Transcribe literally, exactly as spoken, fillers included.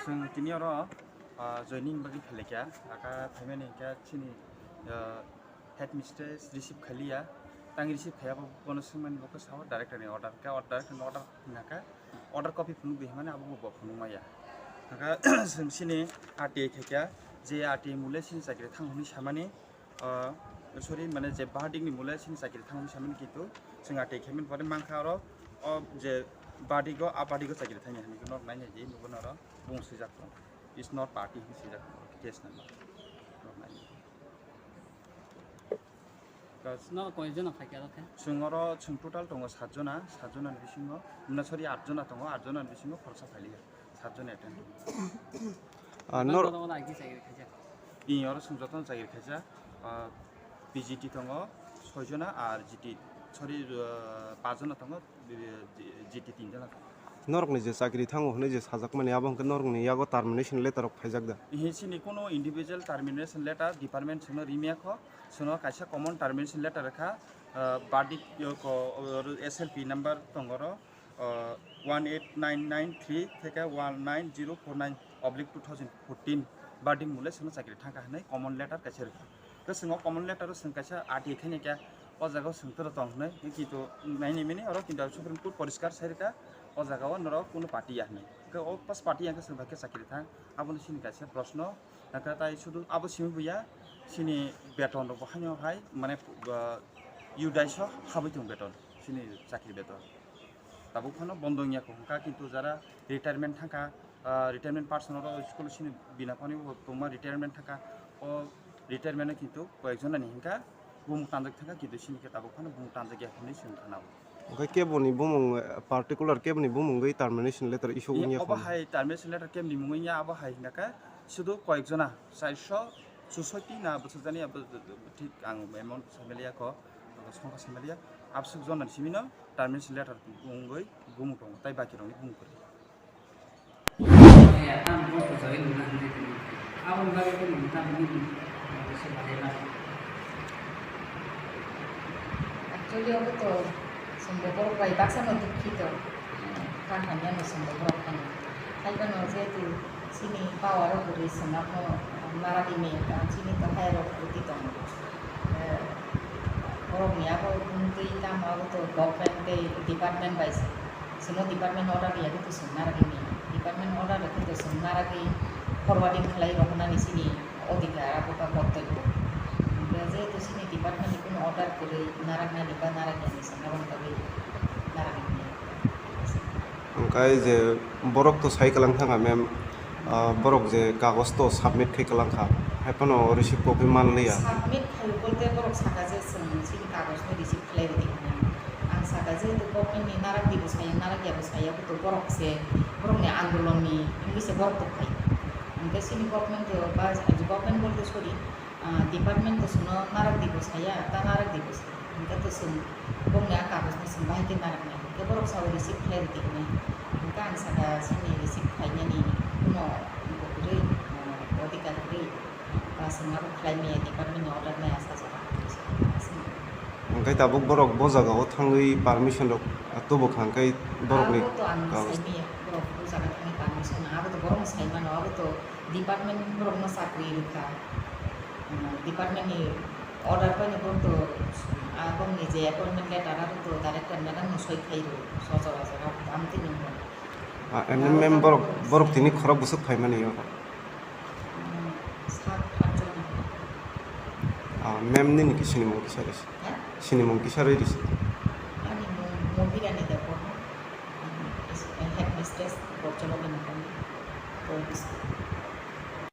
Chwng tini oro, ah, joining bagwi phailai kha, aka phaimani hwnkhe chini, ah, headmistress receive khailiya, tang receive khaiya bo bono swngmani bo khe sao director ni order khe, or director ni order hinakhe order copy phunukdi hinmani abo bo phunukmaya. Hwnkhe chwng chini R T I khaikha, je R T I mole chini chakri thang hwnwi samani, ah, sorry, mane je verdict ni mole chini chakri thang hwnwi samani, kintu chwng R T I khaimani pore mankha oro o je verdict o, a verdict o chakri thangya hinwi norok nainai di, nugo norok bung swijak tongo, is not party hinwi swijak tongo, case number norok nainai di. Kas- No, koi jona khaikha aro khe? Chwng oro chwng total tongo sat jona, sat jona ni bisingo, na, sorry, at jona tongo, at jona ni bisingo khoroksa phailiya, sat jona attend. Ah, nor- Oro agi chakri khaijak. Ing oro chwng jotono chakri khaijak, ah, P G T tongo soi jona, ar G T, sorry, ah, paanch jona tongo, G T tin jona tongo. Norokni je chakri thango hwnwi je sajakmani, abo hwnkhe norokni yago termination letter rok phaijak da? Ihi chini kuno individual termination letter department chwngno rimya kho, chwngno kaisa common termination letter rwkha, ah, verdict, yo, ko, S L P number tongoro, ah, one eight nine nine three theke one nine zero four nine oblique two thousand fourteen verdict mole chwngno chakri thangkha hwnwi common letter kaisa rwkha. Hwnkhe chwng o common letter o chwng kaisa R T I khaina khe o jaga o chwng toro tong hwnwi, hwnkhe to nainai mani oro kintu Supreme Court poriskar sai rwkha o jaga o norok kunu party ya hwnwi. Hwnkhe o pas party ya hwnkhe chwng bai khe chakri thang, abono chini kaisa proshno. Hwnkhe tai sudu abo simi buya, chini beton rok bo haino hai mane, uh, U D I S o habwi tongo beton, chini chakri beton. Tabuk phano bondo wngya kho hwnkha, kintu jara retirement thangkha, ah, retirement person oro school sini bina phani bo tongma retirement thangkha, o retirement o kintu koyek jona ni hwnkha bumung tanjak thangkha, kintu sini khe tabuk phano bumung tanjak ya hwnwi chwng khna o. Hwnkhe keboni bumung, eh, particular keboni bumung wi termination letter issue wngya kho? Obo hai termination letter keboni mung wngya, abo hai hwnkha sudu koyek jona, chairso chusoi na bwsajani, abo thik ang amount samaliya kho, songkha samaliya, absuk jona ni simi no termination letter wngwi bumung tongo, tai baki rokni bumung kwrwi. Actually, obo to chwngbo borok bai baksa no dukhi to, ta hamya no chwngbo borok phano. Hai phano jehetu chini power o kwrwi chwngno phano narwgwi manya, chini to hai rok kwrwi tongo. Eh, borokni abo wngtwi tamo abo to government tei department bai se. Chwngno department order rwya khe to chwng narwgwi manya. Department order rwkhe to chwng narwgwi forwarding khlai rohornani chini odhikar abo ba kortobyo. Hwnkhe jehetu chini department ni kunu order kwrwi narwknani ba narwkya hinwi chwng aboni bagwi narwgwi manya. Hwnkhe je borok to sai kwlang thangkha, ma'am, ah, borok je kagoj to submit khai kwlang kha, hai phano receive copy man liya. Submit khai bolte borok saka je chwng chini kagoj no receive khlai rwdi hwnwi. Ang saka jehetu government ni narwkdi bo saya, narwkya bo saya, bo to borok se, borok ni andolon ni wngwi se borok to phai. Hwnkhe chini government to ba, government bolte sorry, ah, department to chwngno narwkdi bo saya, ta narwkdi bo saya. Hwnkhe to chwng bongni a kagojno chwng bahai khe narwknai. Hwnkhe borok sao receive khlai rwdi hwnwi. Hwnkhe ang saka chini receive khlainani kuno bo kwrwi, ah, odhikar kwrwi. Ba chwng abo khlai maya, department ni order maya sajak. Hwnkhe tabuk borok bo jaga o thangwi permission rok tubu kha, hwnkhe borok ni kagoj. Abo to ang sai maya, borok bo jaga thangwi permission, abo to borok sai mano, abo to department borokno chakri rwkha. Department ni order bai no borok to, ah, bongni je appointment letter aro to director madam no soi khai rw, sochor ajak abo to amtwi nung rw. Ah, M M M borok, borok tini khorok bwswk phaimani oro? Hmm, sat, at jon. Ah, ma'am nini ki sinimung kisa risi? Ha? Sinimung kisa rwi risi? Ani mung Mobirani Debbarma, headmistress, Borjolok ni mung.